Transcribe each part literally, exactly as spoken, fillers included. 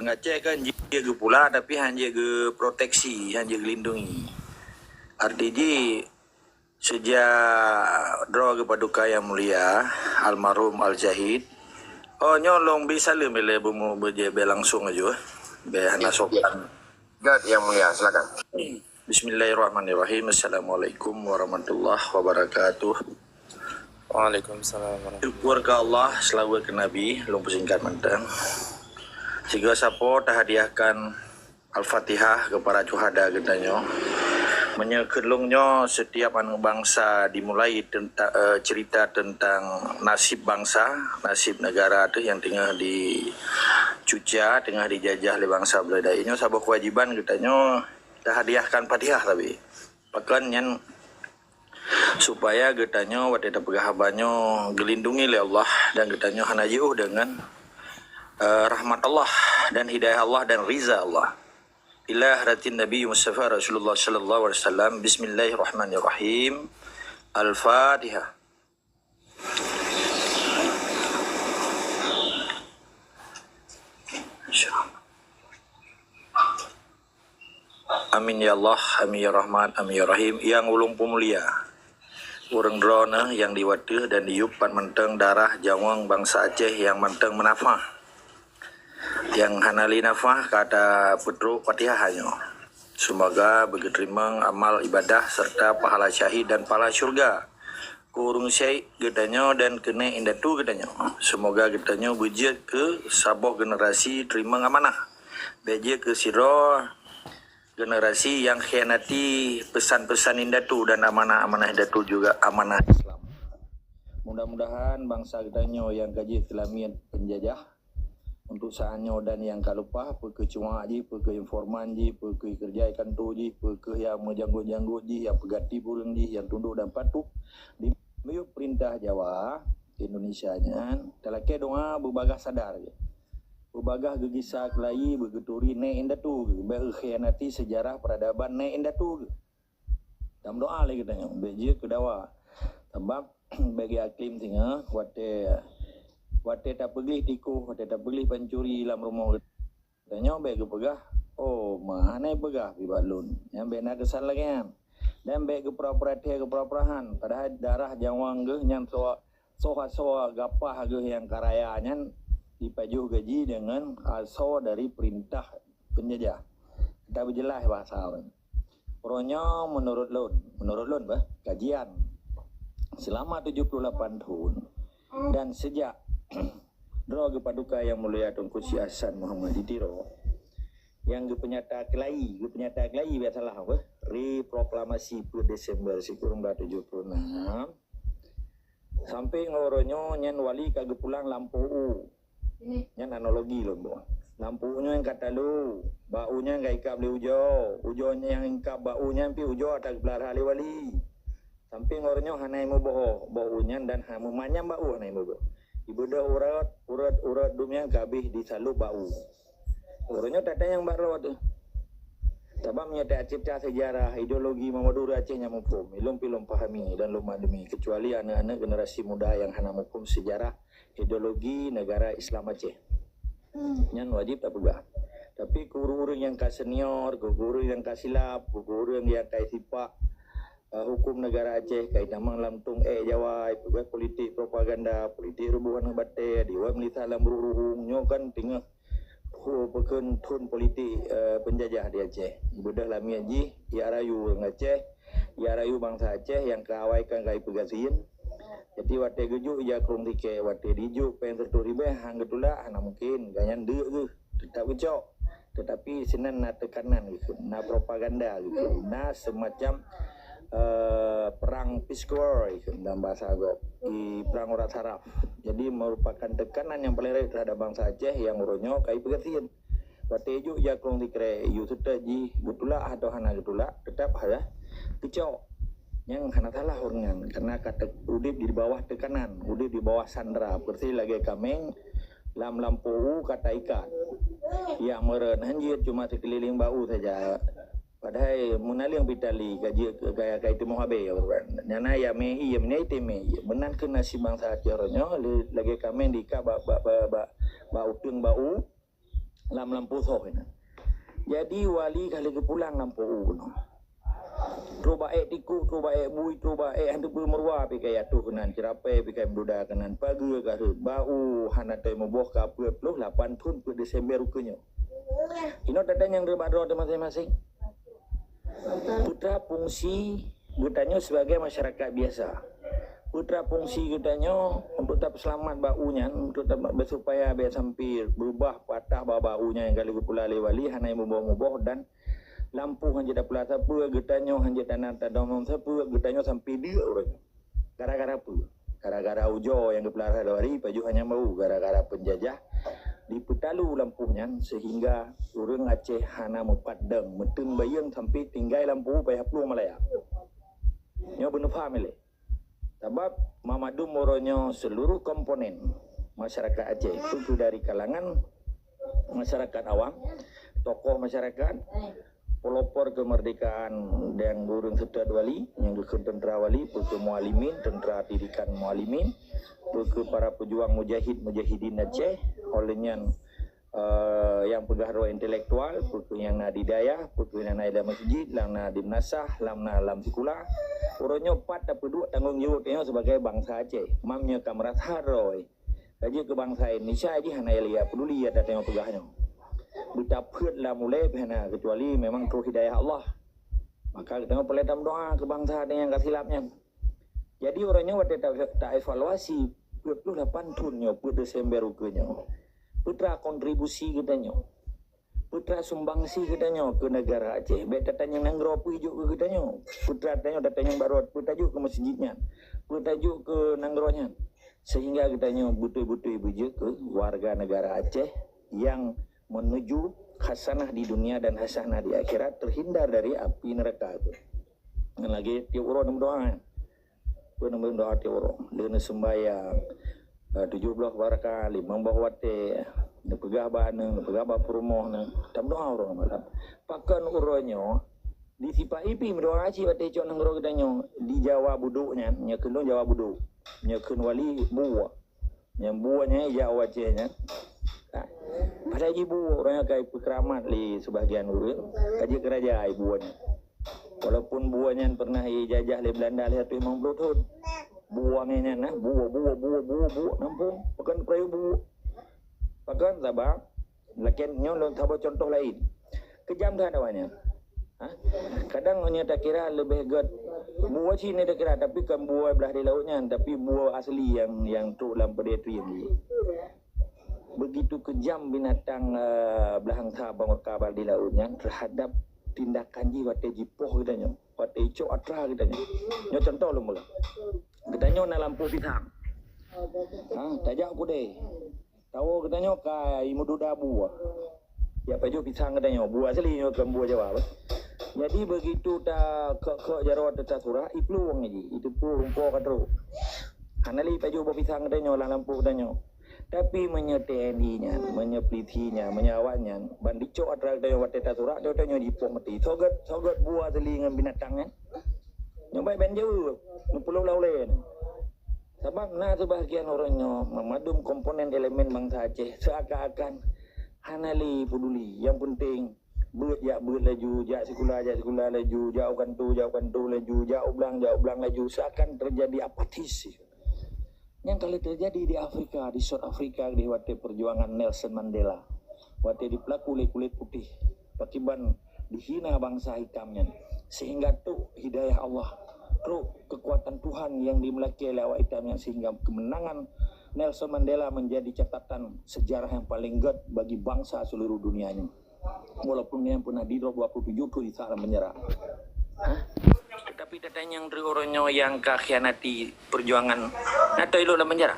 Aceh kan jeuet geupula, tapi hana jeuet geuproteksi, hana jeuet geulindungi. Arti jih, sejak droe geupaduka yang mulia, almarhum Al-Zahid, oh, nyoe lôn bri saleuem ilée beumu-, beujeuet bée langsung aju, eh. Bée hana sopan. Gad yang mulia, silakan. Bismillahirrahmanirrahim. Assalamualaikum warahmatullahi wabarakatuh. Waalaikumsalam warahmatullahi. Syukur keu Allah, seulaweuet keu Nabi, lôn peusingkat mantong. Sigoe sapo tahadiahkan Al-Fatihah keu para syuhada geutanyoe. Meunyoe keu lôn nyoe, setiap aneuk bansa dimulai tenta-, eh, cerita tentang nasib bansa, nasib negara teuh nyang teungoh dicuca, teungoh dijajah lé bansa beulada. Nyoe saboh keuwajiban geutanyoe tahadiahkan Fatihah tapi. Pakon nyan supaya geutanyoe watée tapeugah haba nyoe geulindungi lé Allah dan geutanyoe hana jiôh deungon, eh, rahmat Allah dan hidayah Allah dan riza Allah. Ila hadratin Nabi Mustafa Rasulullah sallallahu alaihi wasallam. Bismillahirrahmanirrahim. Al-Fatihah. Amin ya Allah, amin ya Rahman, amin ya Rahim. Nyang ulôn peumulia, ureuëng droeneuh nyang di ateueh dan di yup pat mantong darah nyawöng bansa Aceh nyang mantong meunafah. Nyang hana lé nafah ka tapeutrok Fatihah nyoe. Seumoga beugeuteurimong amal ibadah serta pahala syahid dan pahala syurga keu ureuëng syahid geutanyoe dan keuneuk indatu geutanyoe. Seumoga geutanyoe beujeuet keu saboh generasi teurimong amanah. Bék jeuet keu sidroe generasi nyang khianati peusan-peusan indatu dan amanah-amanah indatu juga amanah Islam. Mudah-mudahan bansa geutanyoe nyang ka jeuet keu lamiet peunjajah untuk saat nyoe dan nyang ka leupah, peu kheueh cuak jih, peu kheueh informan jih, peu kheueh keureuja di kantô jih, peu kheueh nyang meujanggot-janggot jih, nyang peugati ureuëng jih, nyang tundok dan patuh di miyueb peurintah Jawa Indonesia nyan, talakée doá beubagaih sadar geuh. Beubagaih geugisa keulayi beugeuturi nék indatu geuh, bék khianati seujarah peuradaban nék indatu geuh. Tameudoá lé geutanyoe, bék jeuet keu dawa. Sabab bagi aklem singoh, watée, watée tapeugléh tikoh, watée tapeugléh pancuri lam rumoh geutanyoe, bék geupeugah, "Oh, ma hana peugah pih bak lôn." Nyan bék na keusan lagée nyan. Dan bék geupura-pura thée geupura-pura han, padahai darah nyawöng geuh nyan soe, soe-soe gapah geuh nyang ka raya nyan jipajoh gaji deungon asoe dari peurintah peunjajah. Tapeujeulah bahasa ureuëng. Uroenyoe meunurot lôn, meunurot lôn bah, kajian, seulama tujoh ploh lapan thon dan seujak droe geupaduka nyang mulia Teungku Syeh Hasan Muhammad di Tiro, nyang geupeunyata keulayi, geupeunyata keulayi biasalah bah, reproklamasi peuet Desember sikureueng dua tujoh ploh nam. Sampai ngon uroenyoe nyan wali ka geupulang lampôh u. Nyan analogi lôn boh. Lampôh u nyan ka talu, bak u nyan ka ikab lé ujoe, ujoe nyang ikab bak u nyan pih ujoe ata geupeulara lé wali. Sampai ngon uroenyoe hana imuboh boh u nyan dan ha meumanyam bak u hana imuboh. Ibeudôh urat, urat, urat dum nyan ka abéh disalôb bak u. Uroenyoe that-that nyang bak droe teuh. Sabab meunyoe tacerita seujarah ideologi Muhammad Ureuëng Aceh nyang muphom, ilôn pih lôn pahami dan lôn maklumi, keucuali aneuëk-aneuëk generasi muda nyang hana muphom seujarah ideologi negara Islam Aceh. Nyan wajib tapeugah. Tapi keu ureuëng-ureuëng nyang ka senior, keu ureuëng nyang ka silap, keu ureuëng nyang ka sipak, eh, huköm negara Aceh, ka itamong lam tông ék Jawa, ipeugah politik propaganda, politik ruboh aneuëk batée, diwai meulisa lam ruhueng, nyoe kan teungoh hu-, peukheun thon politik, eh, peunjajah di Aceh. Ibeudôh lamiet jih, ijak rayu ureuëng Aceh, ijak rayu bansa Aceh nyang keu awai kan ka ipeugasien. Jadi watée geujok ija krueng tikée, watée dijok péng siratoh ribée, han geutulak, hana mungken, gobnyan deuk geuh, teutap geucok. Teutapi sinan na teukanan geuh, na propaganda geuh, na seumacam, eh, perang Peace Corps geuh dalam bahasa Arab, di perang urat saraf. Jadi merupakan teukanan nyang paleng rayeuk teuhadap bansa Aceh nyang uroenyoe ka ipeugasien. Watée ijok ija krueng tikée, yue seutôt jih geutulak atau hana geutulak, teutap hana geucok. Nyang hana salah ureuëng nyan, karena ka te-, udeb di bawah teukanan, udeb di bawah sandera, peureuséh lagée kaméng lam lampôh u ka taikat. Nyang meureun han jeuet cuma sikeulileng bak u saja. Padahai meunaleueng pitali ka jeuet keu gaya ka iteumoh habéh ya ureuëng. Nyang na ya mé ié, meunan item mé ié. Meunan keuh nasib bansa Aceh uroenyoe, lé-, lagée kaméng diikat bak, bak, bak, bak, bak uteueng bak u. Lam lampôh soh inan. Jadi wali ka lheueh geupulang lampôh u keunoe. Trok bak ék tikôk, trok bak ék bui, trok bak ék hantu peue meuruwa pih ka atoh keunan, ceurapée pih ka meududa keunan, pageue ka rhot, bak u hana toe muboh ka peuet ploh lapan thon peuet Desember ukeue nyoe. Inoe tatanyong bak droe teuh maséng-maséng. Peue teuma fungsi geutanyoe sibagai masyarakat biasa? Peue teuma fungsi geutanyoe untuk tapeuseulamat bak u nyan, untuk ta-, supaya bék sampai beurubah patah babah u nyan nyang ka lheueh geupula lé wali, hana muboh-muboh dan lampôh hana jeuet tapula sapeue, geutanyoe hana jeuet tana tadong sapeue, geutanyoe sampai deuk uroe nyoe. Gara-gara peue? Gara-gara ujoe nyang geupeulara lé wali, pajoh hana bau, gara-gara peunjajah dipeutalu lampôh nyan sehingga ureuëng Aceh hana meupat dong, meuteun bayeung sampai tinggai lampôh payah plueng Malaya. Nyoe beuneupham ilée. Sabab mamadum uroe nyoe seluruh komponen masyarakat Aceh, peue kheueh dari kalangan masyarakat awam, tokoh masyarakat, pelopor kemerdekaan dan ureuëng seutôt wali, nyang geukheun teuntra wali, peue kheueh mualimin, teuntra didikan mualimin, peue kheueh para pejuang mujahid-mujahidin Aceh, oleh nyan, eh, nyang peugah droe intelektual, peue kheueh nyang na di dayah, peue kheueh nyang na di meuseujid, nyang na di meunasah, nyang na lam sikula. Uroe nyoe pat tapeuduek tanggong jaweueb nyoe sibagai bansa Aceh. Mam nyoe ka meurasa droe. Ka jeuet keu bansa Indonesia jih hana lé peduli ata tanyoe peugah nyoe. Beutapeuet lam ulée pih hana, keucuali memang troh hidayah Allah. Maka geutanyoe peureulée tameudoá keu bansa nyang ka silap nyan. Jadi uroe nyoe watée ta-, taevaluasi peuet ploh lapan thon nyoe, peuet Desember ukeue nyoe, peue teuma kontribusi geutanyoe? Peue teuma sumbangsi geutanyoe keu neugara Aceh? Bék tatanyong nanggroe peue jok keu geutanyoe. Peue teuma tanyoe tatanyong barot, peue tajok keu meuseujid nyan? Peue tajok keu nanggroe nyan? Sehingga geutanyoe beutôi-beutôi beujeuet keu warga negara Aceh nyang menuju hasanah di dunia dan hasanah di akhirat, terhindar dari api neraka. Ngon lagée tiep uroe neumeudoá. Peue neumeudoá tiep uroe? Lheueh neuseumbahyang, eh, tujoh blaih baraka, limong boh watée, neupeugah bak aneuk, neupeugah bak peurumoh neuh, tameudoá uroe malam. Pakon uroe nyoe, di sipa ipi meudoá cit watée cok nanggroe geutanyoe di Jawa Budok nyan, nyoe kheun lôn Jawa Budok, nyoe kheun wali bue. Nyang bue nyan ijak u Aceh nyan. Ha. Padahai jih bue ureuëng nyan ka ipeukeuramat lé sibagian ureuëng, ka jeuet keu raja ai bue nyan. Walaupun bue nyan pernah ijajah lé Beulanda lhée reutôh limong ploh thon. Bue nyan, nyan nah, bue, bue, bue, bue, bue, nampung. Pakon peurayeuk bue. Pakon sabab Lakée nyoe lôn saboh cuntoh laén. Keujam that awaknyan. Ha? Kadang nyoe takira leubeh gét bue cit nyoe takira, tapi kon bue blaih di laôt nyan, tapi bue asli nyang, nyang trok lam peudeh trieng jih. Begitu keujam binatang, eh, blaih angsa bangon kabal di laôt nyan terhadap tindakan jih watée jipoh geutanyoe, watée icok atra geutanyoe. Nyoe cuntoh lôn beulah. Geutanyoe na lampôh pisang. Ha, tajak u keudè. Tawoe geutanyoe ka imeududa bue. Ya pajoh pisang geutanyoe, bue asli nyoe kon bue Jawa. Jadi begitu ta kok-kok jaroe teuka surat, iplueng jih, iteupeue rumpok ka trok. Hana lé pajoh boh pisang geutanyoe lam lampôh geutanyoe. Tapi meunyoe T N I nyan, meunyoe polisi nyan, meunyoe awak nyan, ban dicok atra geutanyoe watée tasurat, geutanyoe jipoh maté. Soe gét, soe gét bue asli ngon binatang nyan? Nyoe baik ban jaweueb, neupeuleueh lam ulée nyoe. Sabab na seubahagian ureuëng nyoe memadum komponen elemen bansa Aceh seakan-akan hana lé peduli. Nyang penting beuet jak beuet laju, jak sikula jak sikula laju, jak u kantô jak u kantô laju, jak u blang jak u blang laju, seakan terjadi apatis. Nyang ka lheueh terjadi di Afrika, di South Africa di watée perjuangan Nelson Mandela, watée dipeulaku lé kulit putih, pakiban dihina bansa hitam nyan, sehingga trok hidayah Allah, trok kekuatan Tuhan nyang dimeulakée lé awak hitam nyan, sehingga kemenangan Nelson Mandela menjadi catatan sejarah yang paling gét bagi bansa seluruh dunia nyoe. Walaupun nyang pernah didrop dua puluh tujuh thon jisat lam penjara. Hah? Tapi tatanyong droe ureuëng nyoe nyang ka khianati perjuangan, na toe ilôb lam penjara?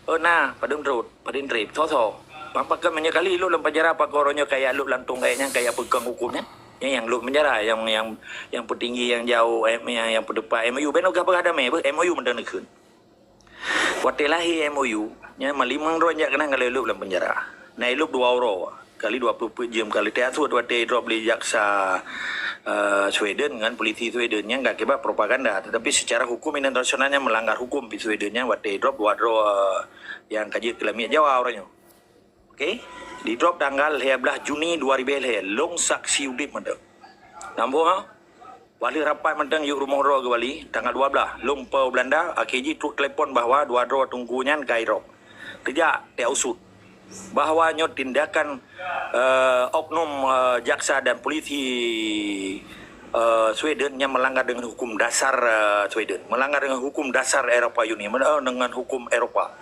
Oh na, padum trok, padum treb, soe-soe. Pakon meunyoe kali ilôb lam penjara, pakon uroe nyoe kajak lôb lam tunggai nyan, kajak peukong huköm nyan? Nyan nyang lôb penjara, nyang, nyang, nyang peutinggi nyang jaweueb, eh, nyang, nyang peuteupat M O U. Bék neupeugah-peugah damé beuh, M O U mantong neukheun. Watée lahé M O U, nyan malimong droe jak keunan ka lheueh ilôb lam penjara. Na ilôb dua uroe. Kali dua puluh peuet jeuem, kali teuhasut watée idrop lé jaksa, eh, Sweden ngon polisi Sweden nyan ka akibat propaganda. Tetapi secara hukum internasional nyan melanggar hukum di Sweden nyan watée idrop dua droe, eh, nyang ka jeuet keu lamiet Jawa uroe nyoe. Okey, didrop tanggal lhèe blaih Juni dua ribèe lhèe, lôn saksi udép mantong. Nampak, ha? Wali rapat mantong yuk rumoh droe keu wali, tanggal dua blaih, lôn po Belanda, akhé jih trok telepon bahwa dua droe teungku nyan ka idrop. Teujak, tajak usut. Bahwa nyoe tindakan, eh, oknum, eh, jaksa dan polisi, eh, Sweden nyang melanggar dengan hukum dasar, eh, Sweden. Melanggar dengan hukum dasar Eropa Uni, mel-, eh, dengan hukum Eropa.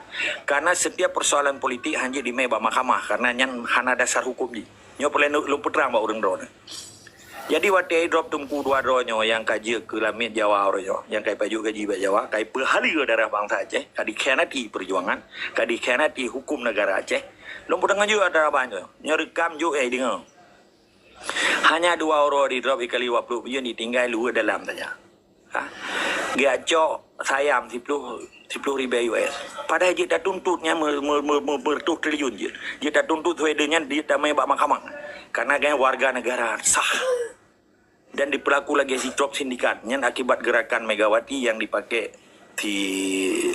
Karena setiap persoalan politik hana jeuet jimè bak mahkamah, karena nyan hana dasar hukum jih. Nyoe peureulèe lôn peutrang bak ureueng droeneuh. Jadi watèe idrop teungku dua droe nyoe nyang ka jeuet keu lamiet Jawa uroe nyoe, nyang ka ipajoh gaji bak Jawa, ka ipeuhaleue darah bansa Aceh, ka dikhianati perjuangan, ka dikhianati hukum negara Aceh. Lôn peudeungoe jeuet atra abah nyoe. Nyoe reukam jeuet, eh, deungoe. Hanya dua uroe didrop, ikali dua ploh biyeu, ditinggai luweh dalam saja. Ha? Geujak cok sayam siploh, siploh ribèe U S. Padahai jeuet tatuntut nyan me-, me-, me-, me-, meureutoh triliun jeuet. Jeuet tatuntut Sweden nyan, jeuet tamè bak mahkamah. Karena gobnyan warga negara sah. Dan diperlaku lagèe sidroe sindikat. Nyan akibat gerakan Megawati nyang dipaké si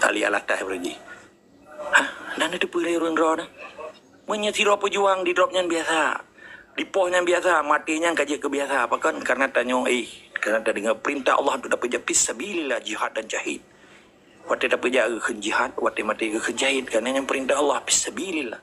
Ali Alatas uroe jih. Hah? Na neuteupeue lé ureueng droeneuh? Meunyoe sidroe peujuang didrop nyan biasa, dipoh nyan biasa, maté nyan ka jeuet keu biasa. Pakon? Karena tanyoe, eh, karena tadeungoe peurintah Allah untuk tapeujak fisabilillah, jihad dan jahid. Watèe tapeujak geukheun jihad, watèe maté geukheun jahid, karena nyan peurintah Allah, fisabilillah.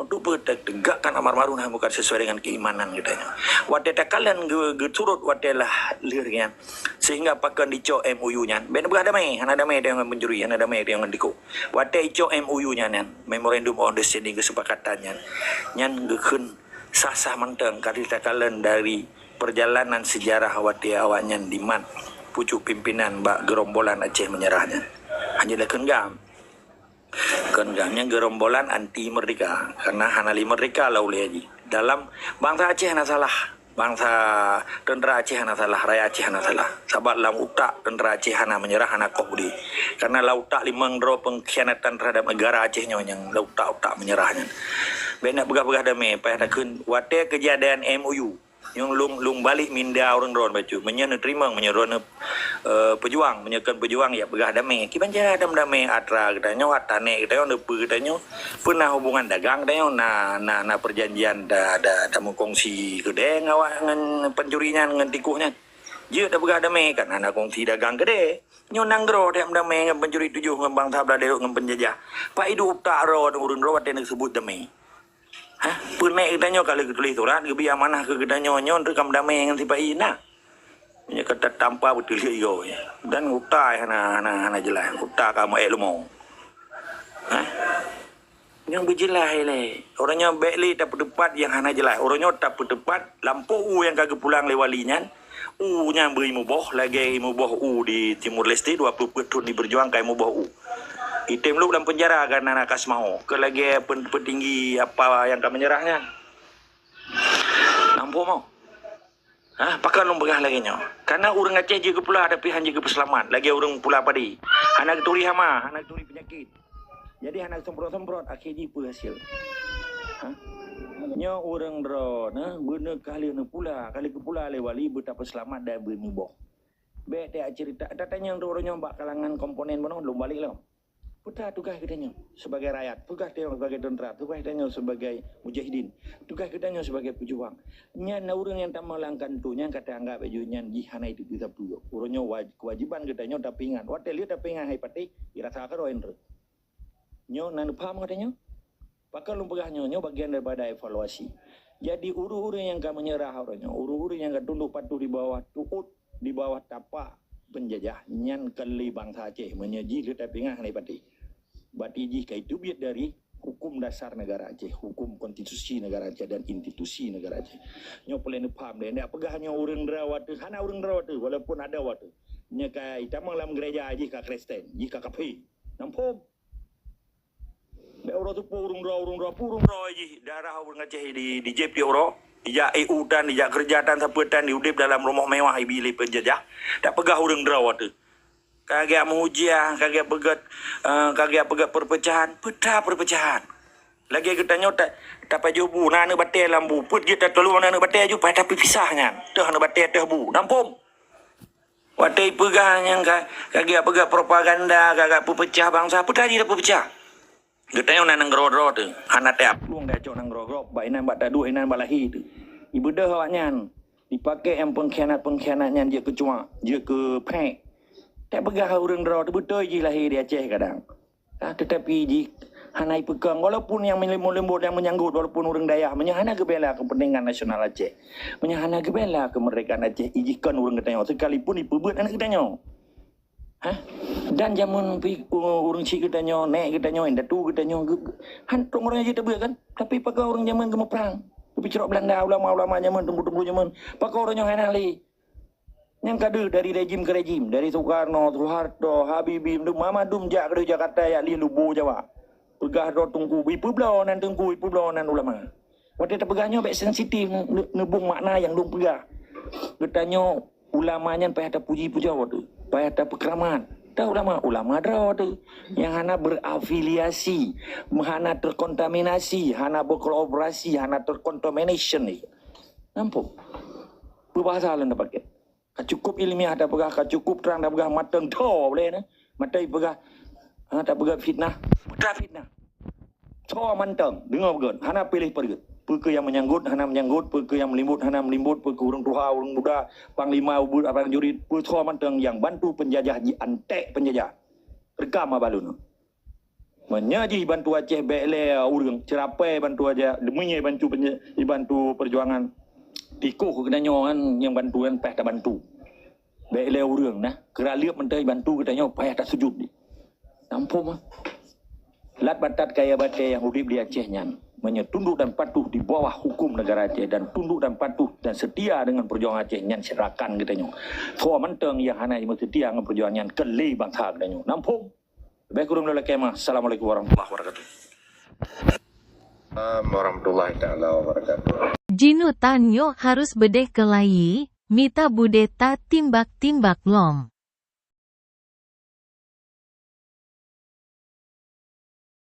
Untuk peue? Tategakkan amar ma'ruf nahi munkar sesuai dengan keimanan geutanyoe. Watèe takalon geu-, geusurot watèe lah lheueh nyan, sehingga pakon dicok M O U nyan, bèk neupeugah damè, hana damè tanyoe ngon pencuri, hana damè tanyoe ngon tikus. Watèe icok M O U nyan, nyan, Memorandum of Understanding, kesepakatan nyan, nyan geukheun sah-sah mantong ka takalon dari perjalanan sejarah watèe awaknyan dimat pucuk pimpinan bak gerombolan Aceh Menyerah nyan. Hana jeuet lé kheun GAM. Kheun GAM nyan gerombolan anti merdeka, karena hana lé merdeka lam ulèe jih. Dalam bansa Aceh hana salah. Bansa, tentara Aceh hana salah, rakyat Aceh hana salah. Sabab lam utak tentara Aceh hana menyerah, hana koh budi. Karena lam utak limong droe pengkhianatan terhadap negara Aceh nyoe nyang lam utak-utak menyerah nyan. Bèk neupeugah-peugah damè, payah takheun watèe keujadian M O U. Nyang lôn, lôn balek minda ureueng droeneuh bacut. Meunyoe neuteurimong, meunyoe droeneuh, eh, peujuang, meunyoe kon peujuang, ya peugah damè. Kiban cara damè atra geutanyoe, atra nèk geutanyoe, neupeue geutanyoe. Peue na hubungan dagang geutanyoe, na, na, na perjanjian da, da, da meukongsi keudè ngon awak, ngon pencuri nyan, ngon tikus nyan. Jeuet tapeugah damè, kan hana kongsi dagang keudè. Nyoe nanggroe dam damè ngon pencuri tujoh, ngon bansa Beladèe, ngon penjajah. Pat iduek utak droe ureueng droe watèe neuseubut damè. Hah? Peue nèk geutanyoe ka lheueh geutuléh surat, geubri amanah keu geutanyoe nyoe, reukam damè ngon sipa-i na. Meunyoe ka tatampa beuteuliek igoe. Dan utai hana, hana, hana jeulaih. Utai ka meu-ék leumo. Hah? Nyang beujeulaih lé. Uroe nyoe bèk lé tapeuteupat nyang hana jeulaih. Uroe nyoe tapeuteupat lampôh u nyang ka geupulang lé wali nyan. U nyan beu imuboh, lagèe imuboh u di Timor Leste, dua ploh peuet thon diperjuang ka imuboh u. Item lôk lam penjara karena na ka seumawö. Keu lagèe pen-, peutinggi apa nyang ka menyerah nyan. Nampak mau? Ha, pakon lôn peugah lagèe nyoe? Karena ureueng Aceh jeuet geupula, tapi hana jeuet geupeuseulamat. Lagèe ureueng pula padi. Hana geuturi hama, hana geuturi peunyakit. Jadi hana semprot-semprot, akhé jih peue hasil? Ha? Nyoe ureueng droeneuh, beuneuh ka lheueh neupula, ka lheueh geupula lé wali, beutapeuseulamat dan beumuboh. Bèk tajak ceurita, tatanyong droe-droe nyoe bak kalangan komponen bunoe, lôn balek lom. Peue tugaih geutanyoe sebagai rakyat, tugaih tanyoe sebagai tentara, tugaih tanyoe sebagai mujahidin, tugaih geutanyoe sebagai peujuang. Nyan na ureueng nyang tamong lam kantô nyan ka taanggap laju nyan jih hana jiteupeue sapeue. Uroe nyoe waj-, keuwajéban geutanyoe tapeuingat. Watèe lheueh tapeuingat hai patéh, jirasa keudroe indreu. Nyoe na neupaham geutanyoe? Pakon lôn peugah nyoe, nyoe bagian daripada evaluasi. Jadi, ureueng-ureueng nyang ka menyerah uroe nyoe, ureueng-ureueng nyang ka tunduk patuh di bawah tuôt, di bawah tapak penjajah, nyan kon lé bansa Aceh. Meunyoe jih lheueh tapeuingat hana patéh. Berarti jih ka jiteubiet dari hukum dasar negara Aceh, hukum konstitusi negara Aceh dan institusi negara Aceh. Nyoe peureulèe neupaham deh, ndak peugah nyoe ureueng droe watèe, hana ureueng droe watèe, walaupun ada watèe. Nyoe ka itamong lam gereja jih ka Kristen, jih ka kafé. Namphom? Bèk uroe teupeu ureueng droe, ureueng droe, peue ureueng droe jih, darah ureueng Aceh di, dijép tiep uroe, dijak ék u tan, dijak keureuja tan, sapeue tan, diudép dalam rumoh mewah ibi lé penjajah. Tapeugah ureueng droe watèe. Ka geujak meuhujah, ka geujak peugèt, eh, ka geujak peugèt perpecahan, peue that perpecahan. Lagèe geutanyoe ta-, tapajoh bu, na aneuk batèe lam bu, peuet jeuet tatulông aneuk batèe ju, payah tapeupisah nyan. Teuh aneuk batèe, teuh bu. Namphom? Watèe ipeugah nyang ka, ka geujak peugah propaganda, ka, ka peupeucah bansa, peue that jih tapeupeucah. Geutanyoe na nanggroe droe teuh, hana teuap plueng tacok nanggroe gob, bak inan bak taduek, inan bak lahé teuh. Ibeudôh awaknyan, ipakè nyang peungkhianat-peungkhianat nyan jeuet keu cuak, jeuet keu phèk. Tapeugah ureuëng droe teuh beutôi jih lahé di Aceh kadang. Ha, teutapi jih hana ipeukong, walaupun nyang meulimbot-limbot nyang meunyanggot, walaupun ureuëng dayah, meunyoe hana geubela keupeuntengan nasional Aceh, meunyoe hana geubela keumeurdekaan Aceh, ijih kon ureuëng geutanyoe, sekalipun ipeubeuet aneuk geutanyoe. Ha? Dan jameun pi-, u-, ureuëng chik geutanyoe, nèk geutanyoe, indatu geutanyoe, geu-, geu-, han, tông ureuëng jih teubiet kan? Tapi pakon ureuëng jameun geumeuprang? Geupeucrok Belanda, ulama-ulama jameun, teungku-teungku jameun, pakon ureuëng nyoe hana lé? Nyang ka deuh dari rejim ke rejim, dari Soekarno, Soeharto, Habibie, mandum, mandum jak keudéh Jakarta, jak li lubu Jawa. Peugah droe teungku, ipeubloe nan teungku, ipeubloe nan ulama. Watèe tapeugah nyoe bèk sensitif, ne-, neubông makna nyang lôn peugah. Geutanyoe ulama nyan payah tapuji-pujoe teuh, payah tapeukeuramat. Teuh ulama, ulama droe teuh nyang hana berafiliasi, hana terkontaminasi, hana berkolaborasi, hana tercontamination. Nampak? Peubahasa lôn tapakè. Ka cukup ilmiah tapeugah, ka cukup trang tapeugah, mantong tho boleh na. Mantong ipeugah, ha, tapeugah fitnah, beutôi fitnah. Tho mantong, deungoe beugöt, hana piléh pareut. Peu kheueh nyang meunyanggot, hana meunyanggot, peu kheueh nyang meulimbot, hana meulimbot, peu kheueh ureuëng tuha, ureuëng muda, panglima, ubit, prajurit, peu tho mantong nyang bantu peunjajah jianték peunjajah. Reukam haba lôn. Meunyoe jih bantu Aceh bèk lé ureuëng, ceurapai bantu Aceh, demi bantu penye-, bantu peujuangan. Tikoh geutanyoe nyan nyang bantu nyan payah tabantu. Bèk lé ureuëng nah, keuraleueb mantong bantu geutanyoe payah tasujut. Nampak mah. Lat batat kaya batèe nyang udép di Aceh nyan, meunyoe tunduk dan patuh di bawah hukum negara Aceh dan tunduk dan patuh dan setia dengan perjuangan Aceh nyan, silakan geutanyoe. Soe mantong nyang hana jimeuseutia ngon perjuangan nyan, keu lé bansa geutanyoe. Nampak? Leubeh kureueng lôn lakèe meu'ah. Assalamualaikum warahmatullahi wabarakatuh. Assalamualaikum warahmatullahi taala wabarakatuh. Jinutan nyoe harus beudeh keulayi, mita budeh tatimbak-timbak lom.